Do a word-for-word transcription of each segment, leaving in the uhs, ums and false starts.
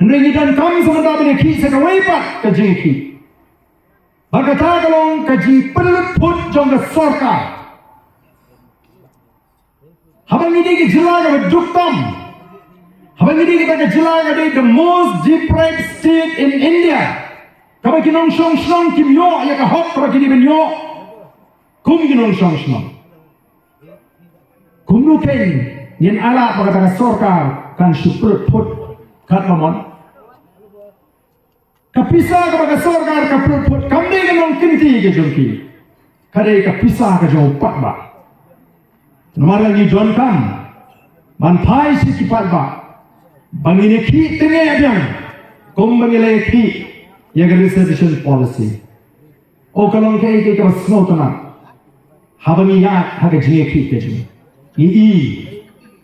Hynrei ngi donkam sa mynta ban ïakhih sa kawei pat ka jingïakhih. Ba kata ka long ka jingpynlut phut jong ka sorkar. Haba ngi dei ka jylla kaba duk tam, haba ngi dei kata ka jylla ka dei the most deprived state in India, kaba ki nongshong shnong kim ïoh ïa ka hok kaba ki dei ban ïoh kum ki nongshong shnong. Kumno kein ngin ailad ba kata ka sorkar kan shu pynlut phut katba mon? Ka pisa kaba ka sorkar ka pynlut phut kam dei ka nongkynti ka jong ki. Ka dei ka pisa ka jong u paidbah. Namar ngi donkam ban phai sha ki paidbah ba ngin ïakhih tynrai biang kumba ngi la ïakhih ïa ka reservation policy. O ka long kaei kaei kaba sngewtynnat. Haba ngi ïaid ha ka jingïakhih ka jong ngi, ngi i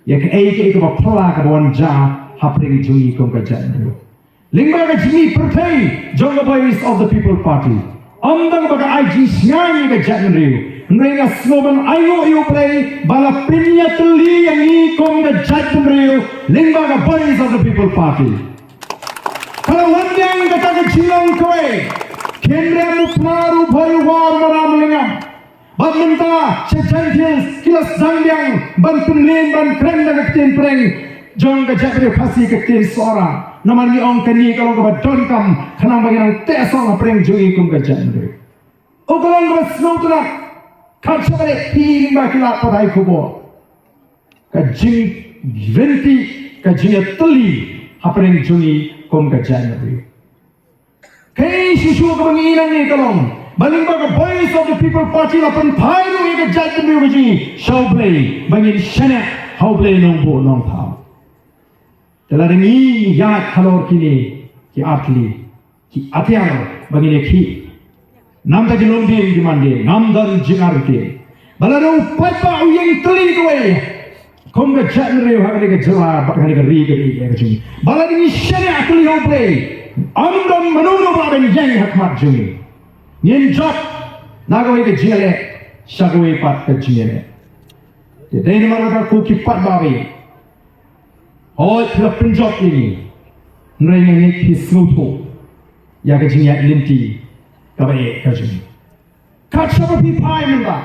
ïa kaei kaei kaba phylla kaba wan jia hapdeng jong ngi kum ka jaitbynriew. Lyngba ka jingïapyrthei jong ka Voice of the People Party, ym tang ba ka ai jingsngewsih ïa ka jaitbynriew, hynrei nga sngew ban ainguh ïa U Blei ba la pynïatylli ïa ngi kum ka jaitbynriew lyngba ka Voice of the People Party. Ka la wan biang kata ka jinglong kawei, khyndiat u Pnar, u Bhoi, u War, u Maram, u Lyngngam. Bad mynta sha Jaintia Hills ki la sdang biang ban pynlong ban kren da ka ktien phareng jong ka jaitbynriew Khasi, ka ktien Sohra. Namar ngi ong kane ka long kaba donkam khnang ba ngin nang teh song hapdeng jong ngi kum ka jaitbynriew. O ka long kaba sngewtynnat. Kat shaba leh phi lyngba ki lad pathai khubor, ka jingryntih, ka jingïatylli hapdeng jong ngi kum ka jaitbynriew. Kaei shisha kaba ngi i nangne ka long ba lyngba ka Voice of the People Party la pynphai ruh ïa ka jaitbynriew ka jong ngi sha U Blei ba ngin shaniah ha U Blei Nongbuh Nongthaw. Te lada ngi ïaid halor kine ki artylli ki atiar ba ngin ïakhih, namar ki longdien ki mandien, ngam don jingartatien. Ba lada u paidbah u ïeng tylli kawei kum ka jaitbynriew ha kane ka jylla bad ha kane ka ri ka ri ka jong ngi, ba lada ngi shaniah tylli ha U Blei, ym don mano mano ba lah ban ïeng ha khmat jong ngi. Ngin jop na kawei ka jingïaleh sha kawei pat ka jingïaleh. Te dei namar kata ko ki paidbah, hooid phi la pynjop ïa ngi, hynrei nga ngeit phi sngewthuh ïa ka jingïaid lynti kaba eh ka jong ngi. Kat shaba phi phai mynta,